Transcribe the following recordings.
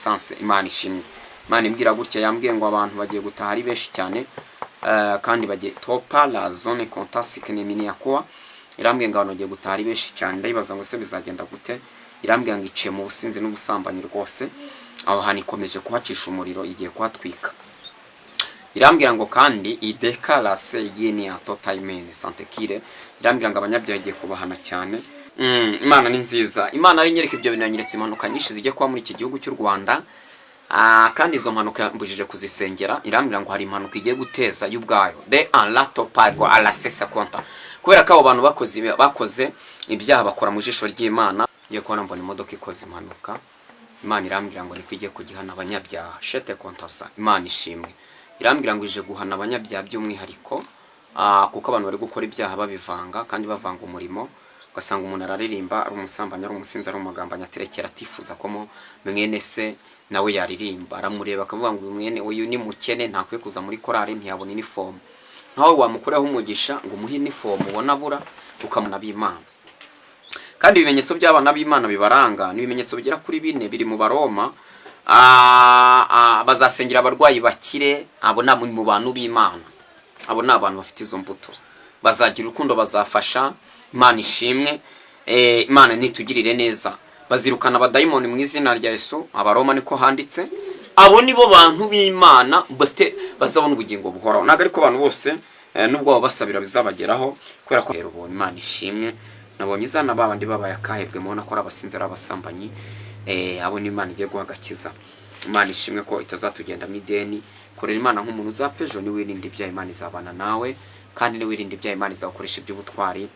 Essence. Imana ishimwe. Imana imbwira gutya, yambwiye ngo abantu bagiye gutaha ari benshi cyane, kandi bagiye topa la zone contasike neminiyakuwa. Irambwiye ngo abantu bagiye gutaha ari benshi cyane. Ndayibaza ngo se bizagenda gute? Irambwira ngo iciye mu businzi n'ubusambanyi rwose. Aho hantu ikomeje kuhacisha umuriro, igiye kuhatwika. Irambwira ngo kandi idekarase igiye ni atotayimene santekire. Irambwira ngo abanyabyaha igiye kubahana cyane. Imana ni nziza. Imana ari nyereka ibyo bintu, yanyeretse impanuka nyinshi zijya kuba muri iki gihugu cy'u Rwanda. Kandi izo mpanuka mbujije kuzisengera. Irambwira ngo hari impanuka igiye guteza y'ubwayo de anlato pago alasesa konta, kubera ko abo bantu bakoze ibyaha, bakora mu jisho ry'Imana. Ngiye kubona mbona imodoka ikoze impanuka. Imana irambwira ngo niko igiye kugihana abanyabyaha shete kontasa. Imana ishimwe. Irambwira ngo ije guhana abanyabyaha by'umwihariko, kuko abantu bari gukora ibyaha babivanga kandi bavanga umurimo, ugasanga umuntu araririmba ari umusambanyi, ari umusinzi, ari umugambanyi, aterekera, atifuza ko mwene se nawe yaririmba. Aramureba akavuga ngo uyu mwene uyu ni mukene, ntakwiye kuza muri korali, ntiyabona inifomu. Nkawe wamukureho umugisha ngo umuhe inifomu ubona abura ukamuna b'Imana. Kandi ibimenyetso by'abana b'Imana bibaranga ni ibimenyetso bigera kuri bine biri mu Baroma. Bazasengera abarwayi bakire. Abo ni mu bantu b'Imana, abo ni abantu bafite izo mbuto. Bazagira urukundo, bazafasha. Imana ishimwe. Imana nitugirire neza. Bazirukana abadayimoni mu izina rya Yesu. Abaroma niko handitse. Abo nibo bantu b'Imana bafite bazabona ubugingo buhoraho. Ntabwo ariko abantu bose, nubwo babasabira bizabageraho, kubera ko rero ubonye. Imana ishimwe. Nabonye izana babandi babaye akahebwe, mubona ko ari abasinzi, ari abasambanyi. Abo ni Imana igiye guha agakiza. Imana ishimwe ko itazatugendamo ideni. Korera Imana nk'umuntu uzapfa ejo. Niwirinda ibyaha, Imana izabana nawe, kandi niwirinda ibyaha, Imana izagukoresha iby'ubutwari.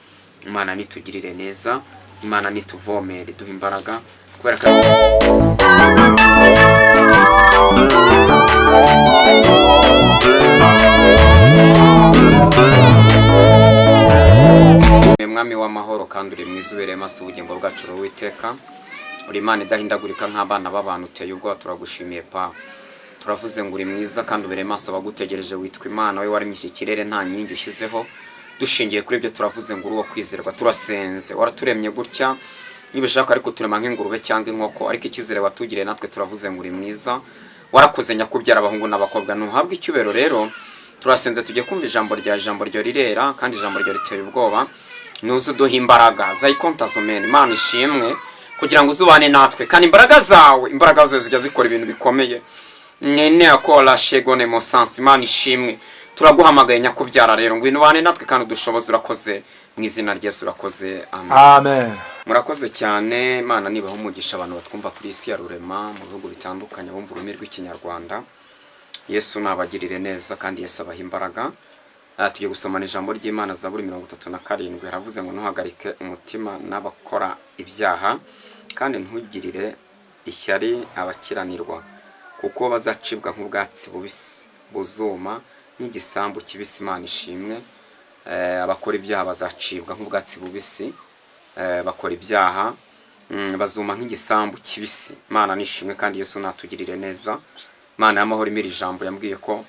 Imana nitugirire neza. Imana nituvomere, iduhe imbaraga, kubera ko Mwami w'amahoro, kandi uri mwiza, ubereye maso ubugingo bwacu. Uri Uwiteka, uri Imana idahindagurika nk'abana b'abantu, uteye ubwoba. Turagushimiye pa. Turavuze ngo uri mwiza kandi ubereye maso abagutegereje. Witwa Imana, we waremye iki kirere nta nkingi ushyizeho. Dushingiye kuri ibyo, turavuze ngo uri uwo kwizerwa. Turasenze, waraturemye gutya, nibishaka ariko turema nk'ingurube cyangwa inkoko, ariko icyizere watugiriye natwe, turavuze ngo uri mwiza. Warakoze nyakubyara abahungu n'abakobwa, ntuhabwe icyubero. Rero turasenze, tujye kumva ijambo rya ijambo ryo rirera, kandi ijambo ryo riteye ubwoba. Nuze uduha imbaraga zayikontazomeni. Imana ishimwe, kugira ngo uzubane natwe, kandi imbaraga zawe, imbaraga zawe zijya zikora ibintu bikomeye. Nyene akora shegone mosansi. Imana ishimwe. Turaguhamagaye nyakubyara, rero ngwino ubane natwe kandi udushoboze. Urakoze mu izina rya Yesu, urakoze, amen. Amen. Murakoze cyane. Imana nibaha umugisha abantu batwumva kuri isi ya rurema, mu bihugu bitandukanye, bumva ururimi rw'Ikinyarwanda. Yesu nabagirire neza kandi Yesu abaha imbaraga. Tugiye gusomana ijambo ry'Imana, Zaburi 37. Haravuze ngo ntuhagarike umutima n'abakora ibyaha, kandi ntugirire ishyari abakiranirwa, kuko bazacibwa nk'ubwatsi bubisi, buzuma nk'igisambu kibisi. Imana ishimwe. Abakora ibyaha bazacibwa nk'ubwatsi bubisi. Bakora ibyaha, bazuma nk'igisambu kibisi. Imana nishimwe kandi Yesu natugirire neza. Imana y'amahoro imira ijambo yambwiye ko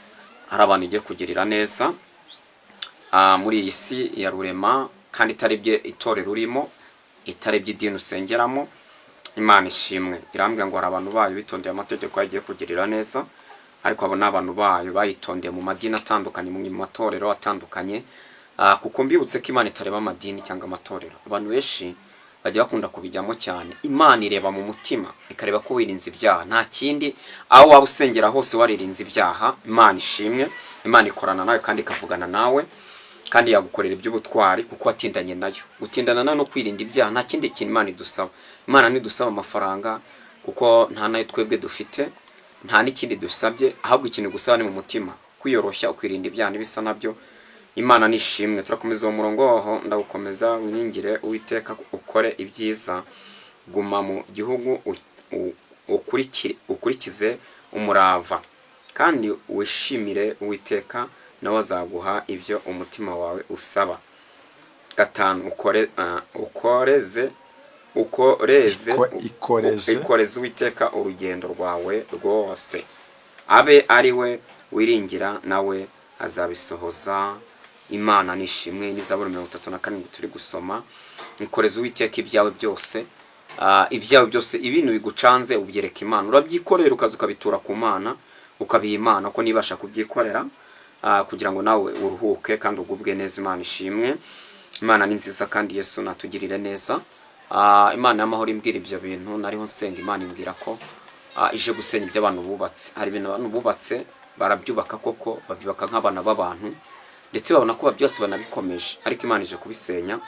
hari abantu igiye kugirira neza muri iyi si ya rurema, kandi itarebye itorero urimo, itarebye idini usengeramo. Imana ishimwe. Irambwira ngo hari abantu bayo bitondeye amategeko yagiye kugirira neza, ariko abo ni abantu bayo bayitondeye mu madini atandukanye, mu matorero atandukanye. Kuko mbibutse ko Imana itareba amadini cyangwa amatorero. Abantu benshi bajya bakunda kubijyamo cyane. Imana ireba mu mutima, ikareba ko wirinze ibyaha, nta kindi. Aho waba usengera hose, waririnze ibyaha, Imana ishimwe, Imana ikorana nawe kandi ikavugana nawe, kandi yagukorera iby'ubutwari kuko watindanye nayo. Gutindana nayo no kwirinda ibyaha, nta kindi kintu Imana idusaba. Imana ntidusaba amafaranga, kuko nta nayo twebwe dufite, nta n'ikindi dusabye. Ahubwo ikintu gusaba ni mu mutima kwiyoroshya, ukirinda ibyaha n'ibisa nabyo. Imana nishimwe. Turakomeza uwo murongo waho, ndawukomeza. Wiringire Uwiteka, ukore ibyiza, guma mu gihugu, ukurikize umurava, kandi wishimire Uwiteka, nawe azaguha ibyo umutima wawe usaba. Gatanu, ukore, ukoreze ukoreze Ikoreze. Ikoreze Uwiteka urugendo rwawe rwose, abe ari we wiringira, nawe azabisohoza. Imana nishimwe. Ni Zaburi 37 turi gusoma. Ikoreze Uwiteka ibyawe byose. Ibyawe byose, ibintu bigucanze, ubyereka Imana, urabyikorera, ukaza ukabitura ku Mana, ukabiha Imana ko nibasha kubyikorera, kugira ngo nawe uruhuke kandi ugubwe neza. Imana ishimwe, Imana ni nziza kandi Yesu natugirire neza. Imana y'amahoro imbwira ibyo bintu, nariho nsenga, Imana imbwira ko ije gusenya ibyo abantu bubatse. Hari ibintu abantu bubatse, barabyubaka koko, babyubaka nk'abana b'abantu, ndetse babona ko babyubatse banabikomeje, ariko Imana ije kubisenya,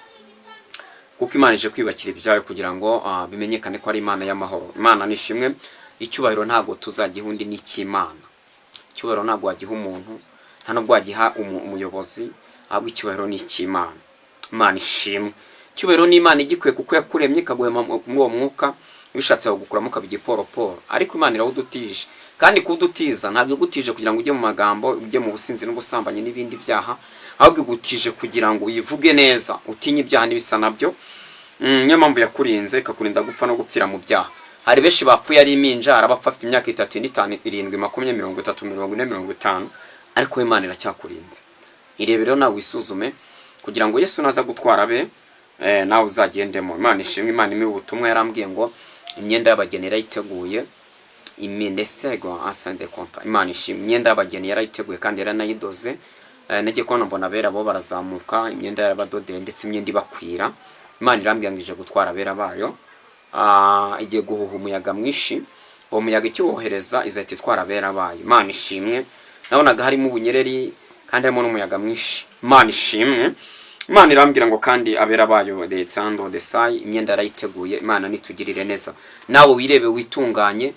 kuko Imana ije kwiyubakira ibyayo kugira ngo bimenyekane ko ari Imana y'amahoro. Imana ni ishimwe. Icyubahiro ntabwo tuzagiha undi, ni icy'Imana. Icyubahiro ntabwo wagiha umuntu, nta nubwo wagiha umuyobozi, ahubwo icyubahiro ni icy'Imana. Imana ishimwe. Icyubahiro ni Imana igikwiye, kuko yakuremye, ikaguhema muri uwo mwuka. Bishatse bagukuramo ukaba igiporoporo, ariko Imana irawudutije. Kandi kuwudutiza, ntabwo igutije kugira ngo ujye mu magambo, ujye mu businzi n'ubusambanyi n'ibindi byaha, ahubwo igutije kugira ngo uyivuge neza, utinye ibyaha n'ibisa nabyo. Niyo mpamvu yakurinze, ikakurinda gupfa no gupfira mu byaha. Hari benshi bapfuye ari impinja, hari abapfa afite imyaka 3, 5, 7, 20, 30, 40, 50, ariko Imana iracyakurinze. Irebe rero nawe, wisuzume, kugira ngo Yesu naza gutwara abe nawe uzagendemo. Imana ishimwe. Imana imwe ubutumwa yarambwiye ngo imyenda y'abageni yarayiteguye, iminesego asande konta. Imana ishimwe, imyenda y'abageni yarayiteguye kandi yaranayidoze. Nagiye kubona mbona abera bo barazamuka, imyenda yarabadodeye, ndetse imyenda ibakwira. Imana irambwira ngo ije gutwara abera bayo. Igiye guhuha umuyaga mwinshi, uwo muyaga ikiwohereza izahita itwara abera bayo. Imana ishimwe. Nabonaga harimo ubunyereri kandi harimo n'umuyaga mwinshi. Imana ishimwe. Imana irambwira ngo kandi abera bayo de tsando de sai, imyenda yarayiteguye. Imana nitugirire neza. Nawe wirebe, witunganye.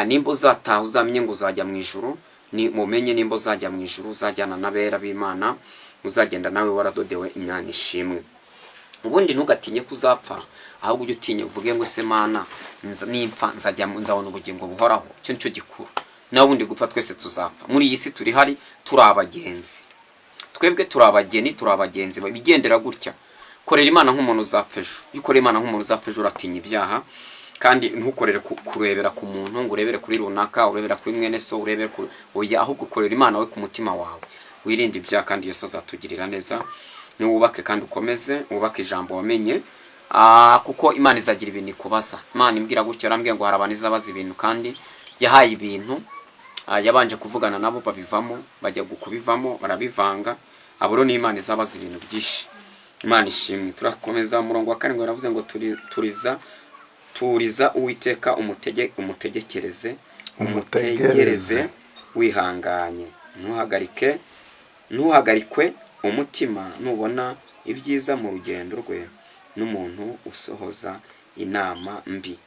Nimba uzataha, uzamenye ngo uzajya mu ijuru. Ni mumenye nimba uzajya mu ijuru, uzajyana n'abera b'Imana, uzagenda nawe waradodewe. Imana ishimwe. Ubundi ntugatinye ko uzapfa, ahubwo ujye utinya uvuge ngo: "Ese Mana, nimpfa nzajya nzabona ubugingo buhoraho?" Icyo nicyo gikuru. Nawe ubundi gupfa twese tuzapfa. Muri iyi si turi hari turi abagenzi, twebwe turi abageni, turi abagenzi bigendera gutya. Korera Imana nk'umuntu uzapfa ejo. Iyo ukorera Imana nk'umuntu uzapfa ejo, uratinya ibyaha, kandi ntukorere kurebera ku muntu, ngo urebere kuri runaka, urebera kuri mwene so, urebere kuri oya, ahubwo ukorera Imana we ku mutima wawe, wirinde ibyaha, kandi Yesu azatugirira neza. Niwubake kandi ukomeze wubake ijambo wamenye, kuko Imana izagira ibintu ikubaza. Imana imbwira gutyo, yarambwiye ngo hari abantu izabaza ibintu, kandi yahaye ibintu, yabanje kuvugana nabo babivamo, bajya kubivamo barabivanga. Abo rero ni Imana izabaza ibintu byinshi. Imana ishimwe. Turakomeza. Umurongo wa 7 baravuze ngo turiza turiza Uwiteka, umutegekereze, umutegereze wihanganye, ntuhagarike, ntuhagarikwe umutima nubona ibyiza mu rugendo rwe n'umuntu usohoza inama mbi.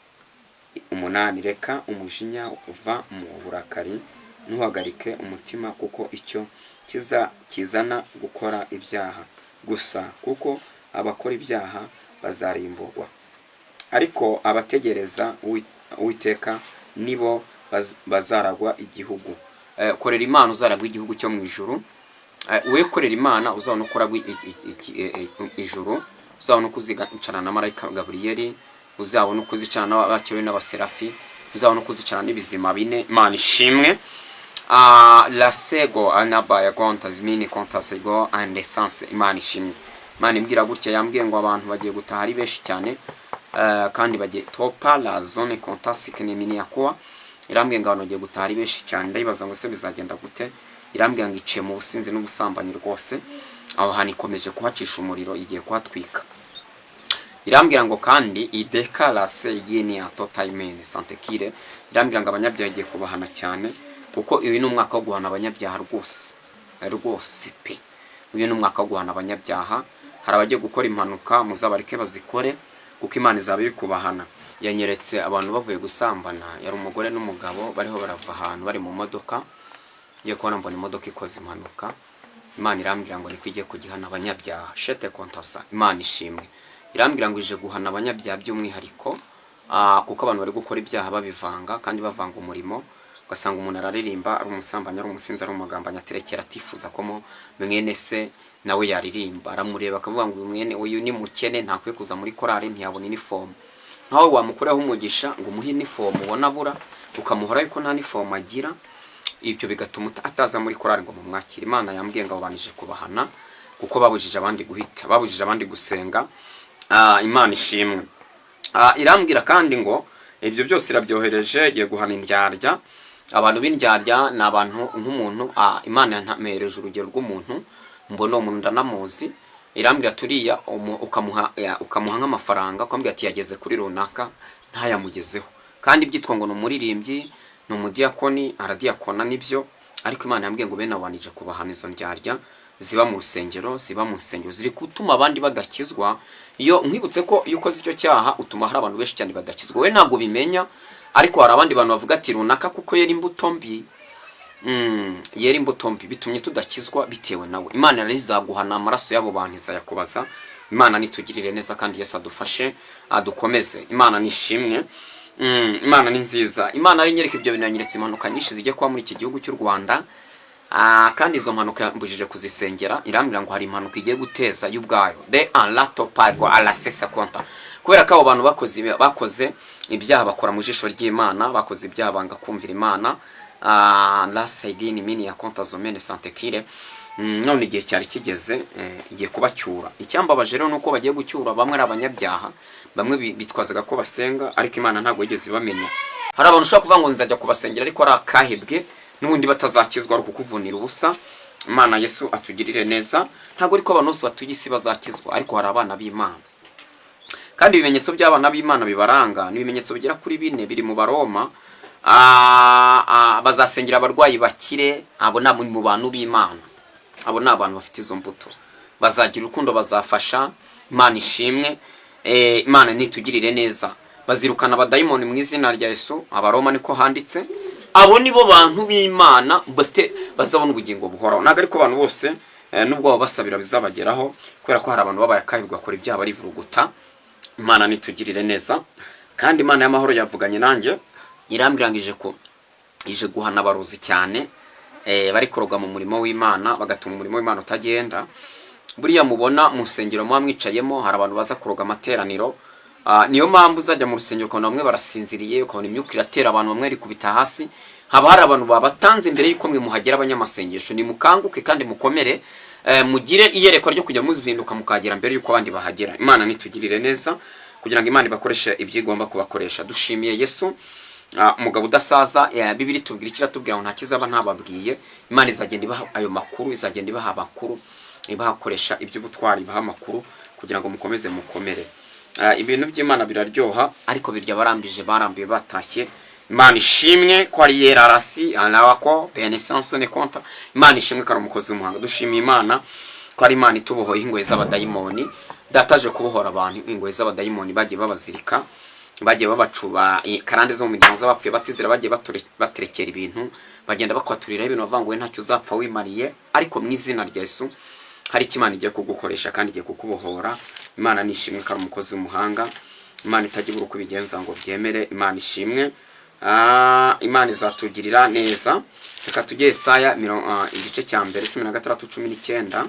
8, reka umujinya uva mu burakari, ntuhagarike umutima, kuko icyo kiza kizana gukora ibyaha gusa, kuko abakora ibyaha bazarimburwa, ariko abategereza Uwiteka nibo bazaragwa igihugu. Korera Imana uzaragwa igihugu cyo mu ijuru. We korera Imana, uzabona uko uragwa ijuru, uzabona uko uzicarana na marayika Gaburiyeli, uzabona uko uzicarana n'abakewe n'abaserafi, uzabona uko uzicarana n'ibizima bine. Imana ishimwe. La sego anabaya gonta zimini konta sego and essence. Imana ishimwe. Imana imbwira gutya, yambwiye ngo abantu bagiye gutaha ari benshi cyane, kandi bagiye topa la zone kontasike ni yakuwa. Irambwiye ngo abantu bagiye gutaha ari benshi cyane. Ndayibaza ngo se bizagenda gute? Irambwira ngo iciye mu businzi n'ubusambanyi rwose, aho hantu ikomeje kuhacisha umuriro, igiye kuhatwika. Irambwira ngo kandi idekarase igiye ni atotaimene santekire. Irambwira ngo abanyabyaha igiye kubahana cyane, kuko uyu ni umwaka wo guhana abanyabyaha rwose rwose pe. Uyu ni umwaka wo guhana abanyabyaha. Hari abagiye gukora impanuka, muzabareke bazikore, kuko Imana izaba iri kubahana. Yanyeretse abantu bavuye gusambana, yari umugore n'umugabo, bariho barava ahantu bari mu modoka. Ngiye kubona mbona imodoka ikoze impanuka. Imana irambwira ngo niko igiye kugihana abanyabyaha shete kontasa. Imana ishimwe. Irambwira ngo ije guhana abanyabyaha by'umwihariko, kuko abantu bari gukora ibyaha babivanga kandi bavanga umurimo, ugasanga umuntu araririmba ari umusambanyi, ari umusinzi, ari umugambanyi, aterekera atifuza ko mwene se nawe yaririmba. Aramureba akavuga ngo uyu mwene uyu ni mukene, ntakwiye kuza muri korali, ntiyabona inifomu. Nkawe wamukoreho umugisha ngo umuhe inifomu, ubona abura, ukamuhora yuko nta nifomu agira, ibyo bigatuma ataza muri korali ngo mumwakire. Imana yambwiye ngo abo bantu ije kubahana, kuko babujije abandi guhita, babujije abandi gusenga. Imana ishimwe. Irambwira kandi ngo ibyo byose irabyohereje, igiye guhana indyarya. Abantu b'indyarya ni abantu nk'umuntu, Imana yantamereje urugero rw'umuntu, mbona uwo muntu ndanamuzi. Irambwira turiya ukamuha nk'amafaranga, ukamubwira ati yageze kuri runaka, ntayamugezeho, kandi byitwa ngo ni umuririmbyi, ni umudiyakoni, aradiyakona nibyo. Ariko Imana yambwiye ngo bene abo bantu ije kubahana. Izo ndyarya ziba mu rusengero ziri gutuma abandi badakizwa. Iyo nkwibutse ko iyo ukoze icyo cyaha utuma hari abantu benshi cyane badakizwa. Wowe ntabwo ubimenya, ariko hari abandi bantu bavuga ati runaka kuko yera imbuto mbi, yera imbuto mbi, bitumye tudakizwa bitewe nawe. Imana rero izaguhana, amaraso y'abo bantu izayakubaza. Imana nitugirire neza kandi Yesu adufashe, adukomeze. Imana nishimwe. Imana ni nziza. Imana ari nyereka ibyo bintu, yanyeretse impanuka nyinshi zijya kuba muri iki gihugu cy'u Rwanda. Kandi izo mpanuka mbujije kuzisengera. Irambwira ngo hari impanuka igiye guteza y'ubwayo de anlato pago alasesa konta, kubera ko abo bantu bakoze ibyaha, bakora mu jisho ry'Imana, bakoze ibyaha banga kumvira Imana. La saidini mini ya konta zomene santekire. None igihe cyari kigeze, igiye kubacyura. Icyambabaje rero nuko bagiye gucyura bamwe ari abanyabyaha, bamwe bitwazaga ko basenga, ariko Imana ntabwo yigeze ibamenya. Hari abantu ushobora kuvuga ngo nzajya kubasengera, ariko ari akahebwe n'ubundi batazakizwa, ari ukukuvunira ubusa. Imana Yesu atugirire neza. Ntabwo ariko abantu bose batuye isi bazakizwa, ariko hari abana b'Imana, kandi ibimenyetso by'abana b'Imana bibaranga ni ibimenyetso bigera kuri bine biri mu Baroma. Bazasengera abarwayi bakire. Abo ni mu bantu b'Imana, abo ni abantu bafite izo mbuto. Bazagira urukundo, bazafasha. Imana ishimwe. Imana nitugirire neza. Bazirukana abadayimoni mu izina rya Yesu. Abaroma niko handitse. Abo nibo bantu b'Imana bafite bazabona ubugingo buhoraho. Ntabwo ariko abantu bose, nubwo babasabira bizabageraho, kubera ko hari abantu babaye akahebwe, bakora ibyaha barivuruguta. Imana nitugirire neza. Kandi Imana y'amahoro yavuganye nanjye, irambwira ngo ije guhana abarozi cyane, bari kuroga mu murimo w'Imana, bagatuma umurimo w'Imana utagenda. Buriya mubona mu nsengero muba mwicayemo, hari abantu baza kuroga amateraniro. Niyo mpamvu uzajya mu rusengero ukabona bamwe barasinziriye, ukabona imyuka iratera abantu, bamwe rikubita hasi. Haba hari abantu babatanze mbere y'uko mwe muhagera. Abanyamasengesho, nimukanguke kandi mukomere, mugire iyerekwa ryo kujya muzinduka mukagera mbere y'uko abandi bahagera. Imana nitugirire neza kugira ngo Imana ibakoreshe ibyo igomba kubakoresha. Dushimiye Yesu, umugabo udasaza. Bibiri tubwira icyo iratubwira ngo nta kizaba ntababwiye. Imana izagenda ibaha ayo makuru, izagenda ibaha amakuru, ibahakoresha iby'ubutwari, ibaha amakuru kugira ngo mukomeze mukomere. Ibintu by'Imana biraryoha, ariko birya barambije, barambiwe, batashye. Imana ishimwe ko ari yera rasi anawako benesanse ne konta. Imana ishimwe ko ari umukozi w'umuhanga. Dushimiye Imana ko ari Imana itubohoye ingoyi z'abadayimoni. Dataje kubohora abantu ingoyi z'abadayimoni bagiye babazirika, bagiye babacuba karande zo mu miryango z'abapfuye batizera, bagiye baterekera ibintu, bagenda bakwaturiraho ibintu, bavuga ngo we ntacyo uzapfa wimariye. Ariko mu izina rya Yesu hari icyo Imana igiye kugukoresha kandi igiye kukubohora. Imana nishimwe ko ari umukozi w'umuhanga. Imana itajya ibura uko ibigenza ngo byemere. Imana ishimwe. Imana izatugirira neza. Reka tujye Yesaya igice cya mbere, 16, 19.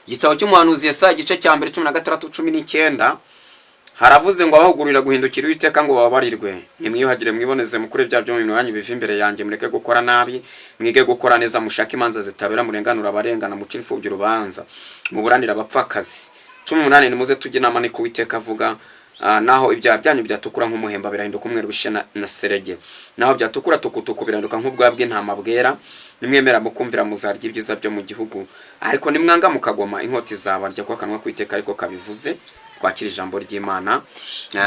Igitabo cy'umuhanuzi Yesaya, igice cya mbere, 16, 19, haravuze ngo abahugurira guhindukira Uwiteka ngo bababarirwe: "Nimwiyuhagire, mwiboneze, mukure bya byo mu minwa yanyu biva imbere yanjye, mureke gukora nabi, mwige gukora neza, mushake imanza zitabera, murenganura abarengana, muce imfubyi urubanza, muburanire abapfakazi." 18: "Nimuze tujye inama, niko Uwiteka avuga. Naho ibyaha byanyu byatukura nk'umuhemba, birahinduka umweru bishe na serege. Naho byatukura tukutuku, birahinduka nk'ubwoya bw'intama bwera. Nimwemera mukumvira, muzarya ibyiza byo mu gihugu, ariko nimwanga mukagoma, inkota izabarya, kuko akanwa k'Uwiteka ariko kabivuze." Twakira ijambo ry'Imana.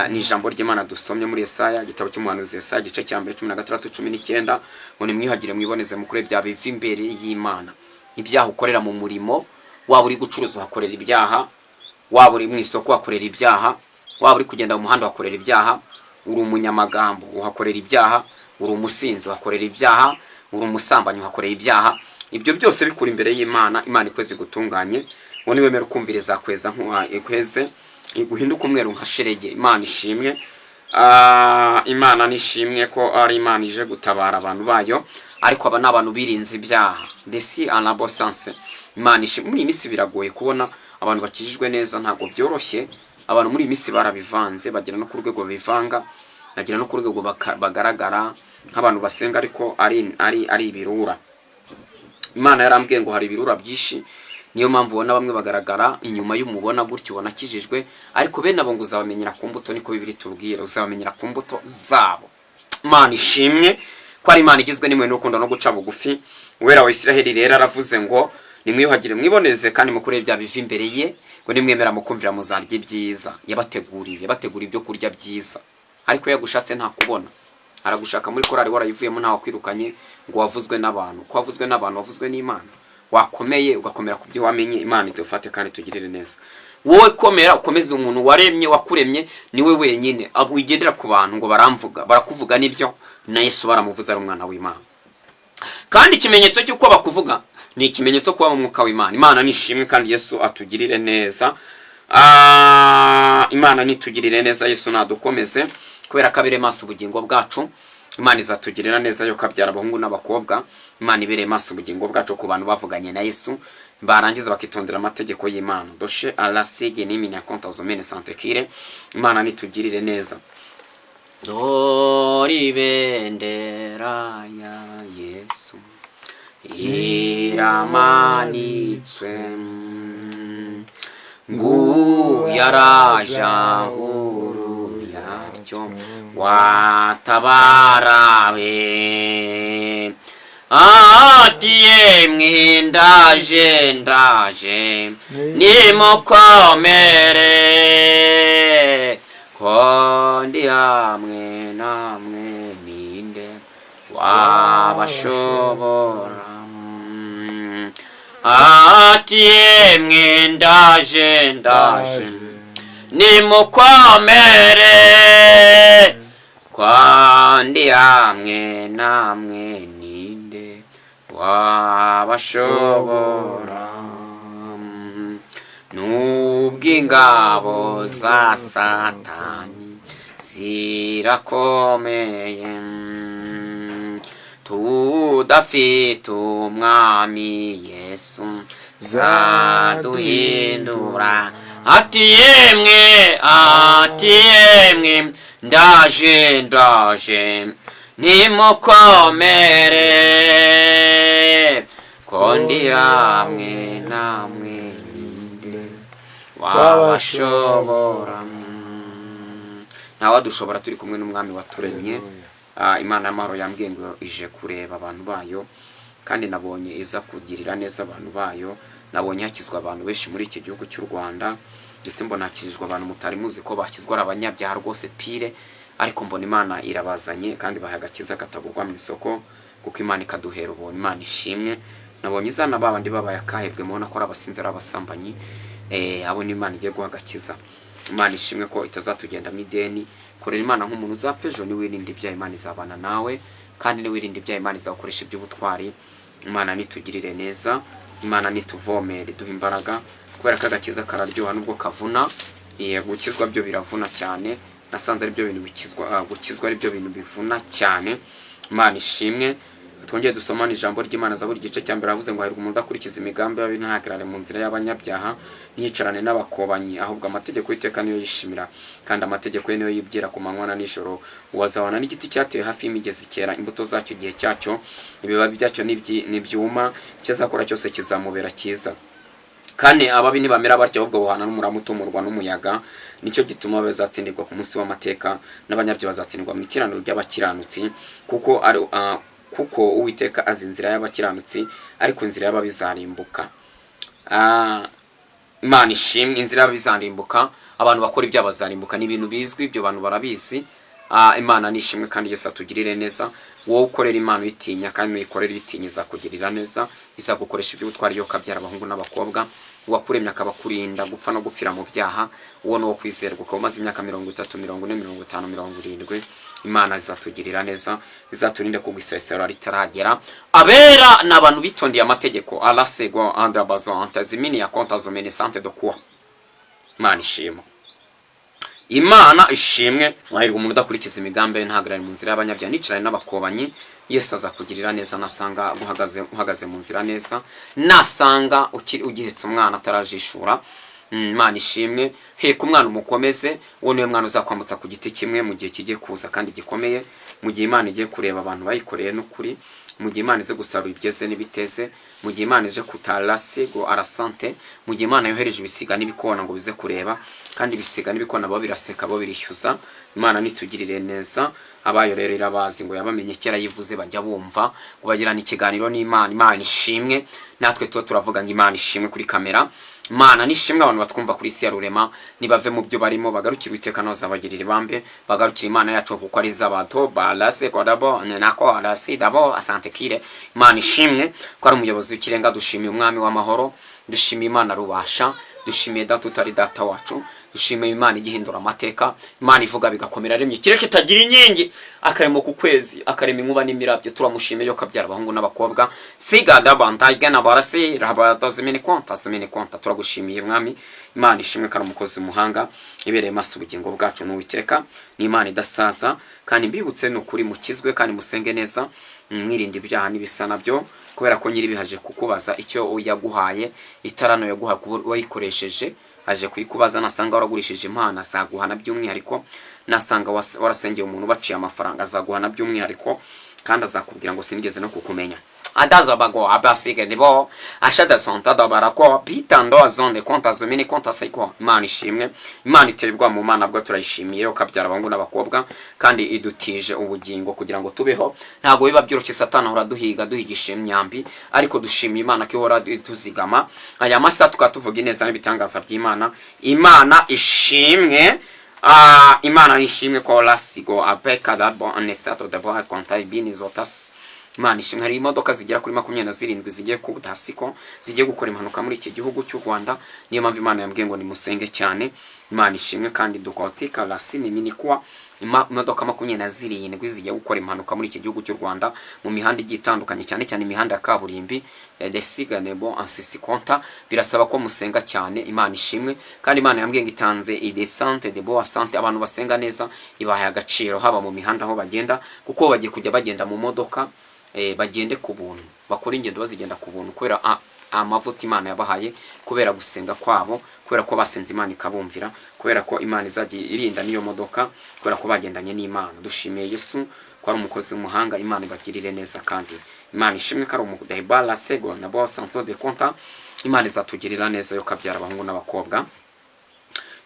Ni ijambo ry'Imana dusomye muri Yesaya, igitabo cy'umuhanuzi Yesaya, igice cya mbere, 16, 19, ngo nimwihagire, mwiboneze, mukure bya biva imbere y'Imana. Ibyaha ukorera mu murimo, waba uri gucuruza uhakorera ibyaha, waba uri mu isoko uhakorera ibyaha, waba uri kugenda mu muhanda uhakorera ibyaha, uri umunyamagambo uhakorera ibyaha, uri umusinzi uhakorera ibyaha, uri umusambanyi uhakorera ibyaha. Ibyo byose bikura imbere y'Imana, Imana ikwezi gutunganye, ngo niwemera ukumvira izakweza ikweze guhinduka umweru nka sherege. Imana ishimwe. Imana nishimwe ko ari Imana ije gutabara abantu bayo, ariko aba ni abantu birinze ibyaha ndetse anabosanse. Imana ishimwe. Muri iyi minsi biragoye kubona abantu bakijijwe neza, ntabwo byoroshye. Abantu muri iyi minsi barabivanze, bagera no ku rwego bivanga, bagera no ku rwego bagaragara nk'abantu basenga, ariko ari ibirura. Imana yarambwiye ngo hari ibirura byinshi Niyo mpamvu ubona bamwe bagaragara inyuma y'umubona gutyo, ubona akijijwe, ariko bene abo ngo uzabamenyera ku mbuto. Niko Bibiri tubwira, uzabamenyera ku mbuto zabo. Imana ishimwe ko ari Imana igizwe n'impuhwe n'urukundo no guca bugufi. Uwera wa Isiraheli rero aravuze ngo nimwiyuhagire, mwiboneze kandi mukure bya biva imbere ye, ngo nimwemera mukumvira muzarya ibyiza yabateguriye. Yabateguriye ibyo kurya byiza, ariko iyo yagushatse ntakubona. Aragushaka muri korari warayivuyemo, ntawe wakwirukanye ngo wavuzwe n'abantu. Ko wavuzwe n'abantu, wavuzwe n'Imana. Wakomeye ugakomera ku byo wamenye. Imana idufate kandi tugirire neza. Wowe komera, ukomeze umuntu waremye, wakuremye, niwe wenyine. Wigendera ku bantu ngo baramvuga. Barakuvuga nibyo, na Yesu baramuvuze ari umwana w'Imana. Kandi ikimenyetso cy'uko bakuvuga ni ikimenyetso kuba mu mwuka w'Imana. Imana nishimwe kandi Yesu atugirire neza. Imana nitugirire neza, Yesu nadukomeze, kubera ko abere maso ubugingo bwacu. Imana izatugirira neza yo kabyara abahungu n'abakobwa. Imana ibereye maso ubugingo bwacu ku bantu bavuganye na Yesu, barangiza bakitondera amategeko y'Imana. Doshe arasige n'imina konta zomene santekire. Imana nitugirire neza. Dore ibendera ya Yesu iramanitswe, nguyu araje ahuru yaryo watabarawe, ati yemwe ndaje, ndaje, nimukomere, ko ndi hamwe namwe, ninde wabashobora? Ati yemwe ndaje, ndaje, nimukomere, ko ndi hamwe namwe, ninde wabashobora? Nubwo ingabo za Satani zirakomeye, tudafite Umwami Yesu zaduhindura. Ati yemwe, ati yemwe ndaje, ndaje, nimukomere, ko ndi hamwe namwe, ninde wabashobora? Ntawadushobora turi kumwe n'Umwami waturemye. Imana y'amahoro yambwiye ngo ije kureba abantu bayo, kandi nabonye iza kugirira neza abantu bayo. Nabonye hakizwa abantu benshi muri iki gihugu cy'u Rwanda, ndetse mbona hakijwe abantu mutari muzi ko bakizwa, ari abanyabyaha rwose pire, ariko mbona Imana irabazanye kandi bahaye agakiza katagurwa mu isoko, kuko Imana ikaduhera ubuntu. Imana ishimwe. Nabonye izana babandi babaye akahebwe, mubona ko ari abasinzi, ari abasambanyi, abo ni Imana igiye guha agakiza. Imana ishimwe ko itazatugendamo ideni. Korera Imana nk'umuntu uzapfa ejo. Niwirinda ibyaha, Imana izabana nawe, kandi niwirinda ibyaha, Imana izagukoresha iby'ubutwari. Imana nitugirire neza, Imana nituvomere, iduha imbaraga, kubera ko agakiza kararyoha nubwo kavuna. Gukizwa byo biravuna cyane. Nasanze ari byo bintu bikizwa, gukizwa ari byo bintu bivuna cyane. Imana ishimwe. Twongere dusomane ijambo ry'Imana, Zaburi igice cya mbere. Avuze ngo hahirwa umuntu udakurikiza imigambi y'ababi, ntahagarare mu nzira y'abanyabyaha, ntiyicarane n'abakobanyi, ahubwo amategeko y'Iteka niyo yishimira, kandi amategeko ye niyo yibwira ku manywa na nijoro. Uwazabana n'igiti cyatewe hafi y'imigezi, cyera imbuto zacyo igihe cyacyo, ibibabi byacyo ntibyuma, icyo azakora cyose kizamubera cyiza. Kane, ababi ntibamera batyo, ahubwo buhana n'umurama utumurwa n'umuyaga. Nicyo gituma bazatsindirwa ku munsi w'amateka, n'abanyabyo bazatsindirwa mu iteraniro ry'abakiranutsi. Kuko Uwiteka azi inzira y'abakiranutsi, ariko inzira y'ababi izarimbuka. Imana ishimwe. Inzira y'ababi izarimbuka, abantu bakora ibyaha bazarimbuka, ni ibintu bizwi, ibyo bantu barabizi. Imana ni ishimwe kandi Yesu atugirire neza. Wowe ukorera Imana uyitinya, kandi nuyikorera uyitinya, izakugirira neza, izagukoresha iby'ubutwari yo kabyara abahungu n'abakobwa. Uwakuremye akaba akurinda gupfa no gupfira mu byaha, uwo ni uwo kwizerwa. Ukaba umaze imyaka 30, 40, 50, 70, Imana izatugirira neza, izaturinde kugwa isesero ritaragera. Abera ni abantu bitondeye amategeko. Arasego andabazo antazimini ya konta zomene sante de quoi. Imana ishimwe, Imana ishimwe. Wahirwa umuntu udakurikiza imigambi ye, ntahagarare mu nzira y'abanyabyaha, nicarane n'abakobanyi. Yesu azakugirira neza nasanga uhagaze mu nzira neza, nasanga ukiri ugihetse umwana atarajishura. Imana ishimwe. Heka umwana umukomeze, uwo niwe mwana uzakwambutsa ku giti kimwe mu gihe kigiye kuza kandi gikomeye, mu gihe Imana igiye kureba abantu bayikoreye n'ukuri. Mu gihe Imana ize gusarura ibyeze n'ibiteze, mu gihe Imana ije kutarase go arasante, mu gihe Imana yohereje ibisiga n'ibikona ngo bize kureba, kandi ibisiga n'ibikona bo biraseka, bo birishyuza. Imana nitugirire neza. Abayo rero irabazi, ngo yabamenye kera yivuze, bajya bumva ngo bagirana ikiganiro n'Imana. Imana ishimwe. Natwe tuba turavuga ngo Imana ishimwe kuri kamera. Imana nishimwe. Abantu batwumva kuri isi ya rurema nibave mu byo barimo, bagarukire Uwiteka, ntazabagirira ibambe, bagarukire Imana yacu, kuko ari zabato barase kodabo nako arasi dabo asante kire. Imana ishimwe ko ari umuyobozi w'ikirenga. Dushimiye Umwami w'amahoro, dushimiye Imana rubasha, dushimiye Data utari data wacu, dushimiye Imana igihindura amateka, Imana ivuga bigakomera, remye ikirere kitagira inkingi, akarema ku kwezi, akarema inkuba n'imirabyo. Turamushimiye yo kabyara abahungu n'abakobwa. Sigada bandagana barasi rabadazimini konta zimini konta. Turagushimiye, Mwami. Imana ishimwe kandi umukozi umuhanga ibereye maso ubugingo bwacu n'Uwiteka ni Imana idasaza. Kandi mbibutse, ni ukuri mukizwe kandi musenge neza, mwirinda ibyaha n'ibisa nabyo, kubera ko nyiri bihaje kukubaza icyo yaguhaye. Itarano yaguhaye kuba wayikoresheje, aje kuyikubaza. Nasanga waragurishije impano, azaguhana by'umwihariko. Nasanga warasengeye umuntu baciye amafaranga, azaguhana by'umwihariko, kandi azakubwira ngo sinigeze no kukumenya. Adaza bago abasige nibo ashada santa dabarako bitando azonde konta zomini konta sayiko. Imana ishimwe. Imana iteye ubwoba mu Mana bwo turayishimiye, ukabyara abahungu n'abakobwa, kandi idutije ubugingo kugira ngo tubeho. Ntabwo biba byoroshye, Satani ahora duhiga, duhigisha imyambi, ariko dushimiye Imana ko ihora tuzigama. Aya masaha tukaba tuvuga ineza n'ibitangaza by'Imana. Imana ishimwe. Imana ishimwe ko lasigo apeka dabo anesato dabo akonta ibini zotas. Imana ishimwe. Hari imodoka zigera kuri 27 zigiye ku dasiko, zigiye gukora impanuka muri iki gihugu cy'u Rwanda. Niyo mpamvu Imana yambwiye ngo nimusenge cyane. Imana ishimwe. Kandi dukotika lasini nini kuwa imodoka 27 zigiye gukora impanuka muri iki gihugu cy'u Rwanda mu mihanda igiye itandukanye, cyane cyane imihanda ya kaburimbi ya desiganebo ansisi konta. Birasaba ko musenga cyane. Imana ishimwe. Kandi Imana yambwiye ngo itanze idesante de boa sante. Abantu basenga neza ibahaye agaciro, haba mu mihanda aho bagenda, kuko bagiye kujya bagenda mu modoka, bagende ku buntu, bakora ingendo bazigenda ku buntu, kubera amavuta Imana yabahaye, kubera gusenga kwabo, kubera ko basenze Imana ikabumvira, kubera ko Imana izajya irinda n'iyo modoka, kubera ko bagendanye n'Imana. Dushimiye Yesu ko ari umukozi w'umuhanga. Imana ibagirire neza. Kandi Imana ishimwe ko ari umudahibala sego na bo santo de conta. Imana izatugirira neza yo kabyara abahungu n'abakobwa.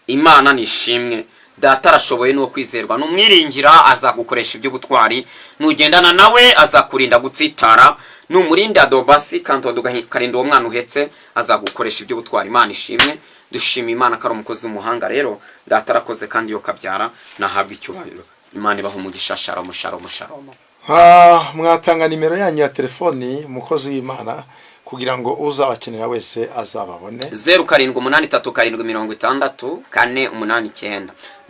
Imana nishimwe. Data arashoboye, nuwo kwizerwa, numwiringira azagukoresha iby'ubutwari, nugendana nawe azakurinda gutsitara, numurinda dobasi kandi ukarinda uwo mwana uhetse, azagukoresha iby'ubutwari. Imana ishimwe. Dushima Imana ko ari umukozi w'umuhanga. Rero Data arakoze, kandi yo kabyara nahabwa icyubahiro. Imana ibaha umugisha. Shalom, shalom, shalom. Mwatanga nimero yanyu ya telefoni, umukozi w'Imana, kugira ngo uzabakenera wese azababone?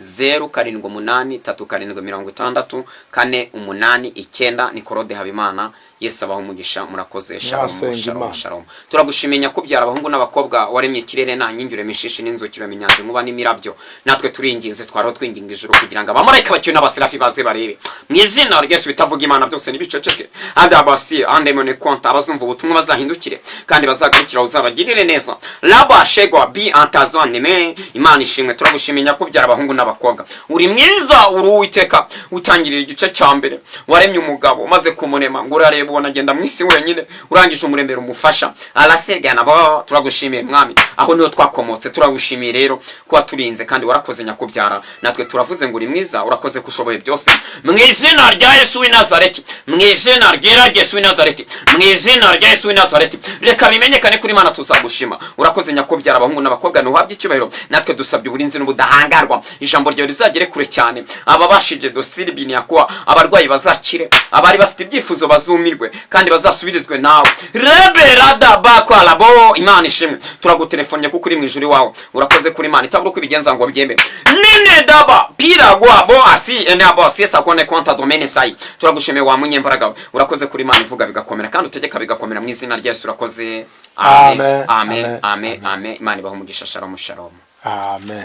0783760489, 0783760489. Ni Korode Habimana. Yesu abaha umugisha. Murakoze. Shalom. Mwasenga Shalom. Imana. Shalom. Turagushimiye, Nyakubyara abahungu n'abakobwa, waremye ikirere nta nkingi, urema ishishi n'inzuki, urema inyanja, inkuba n'imirabyo. Natwe turinginze, twariho twinginga ijuru kugira ngo abamarayika bacyuye n'abaserafi baze barebe. Mu izina rya Yesu, bitavuga Imana byose ntibiceceke. Adabasi andemone konta. Abazumva ubutumwa bazahindukire kandi bazagarukira, uzabagirire neza. Laba shegwa bi antazoneme. Imana ishimwe. Turagushimiye, Nyakubyara abahungu n'abakobwa, uri mwiza, uri Uwiteka. Utangirira igice cya mbere, waremye umugabo, umaze kumurema ngo urareba ubona agenda mu isi wenyine, urangije umuremera umufasha arasergana bo. Turagushimiye, Mwami, aho niho twakomotse. Turagushimiye rero kuba turinze, kandi warakoze, Nyakubyara. Natwe turavuze ngo uri mwiza, urakoze ko ushoboye byose. Mu izina rya Yesu w'i Nazareti, mu izina ryera rya Yesu w'i Nazareti, mu izina rya Yesu w'i Nazareti, reka bimenyekane kuri Imana. Tuzagushima. Urakoze, Nyakubyara abahungu n'abakobwa, ntuhabwe icyubahiro. Natwe dusabye uburinzi n'ubudahangarwa, ijambo ryawe rizagere kure cyane. Ababashije dosiribini yakuwa, abarwayi bazakire, abari bafite ibyifuzo bazumirwe kandi bazasubirizwe nawe. Rebe rada bakwalabo. Imana ishimwe. Turagutelefonnye kuko uri mu ijuru iwawe. Urakoze kuri Imana itabura uko ibigenza ngo byembe nene daba pira gwabo asi ene abo sesa kone konta domene sai. Turagushimiye, wa munyembaraga we. Urakoze kuri Imana ivuga bigakomera kandi utegeka bigakomera. Mu izina rya Yesu urakoze. Amen. Amen. Amen. Amen, amen. Imana ibaha umugisha. Shalom, shalom. Amen.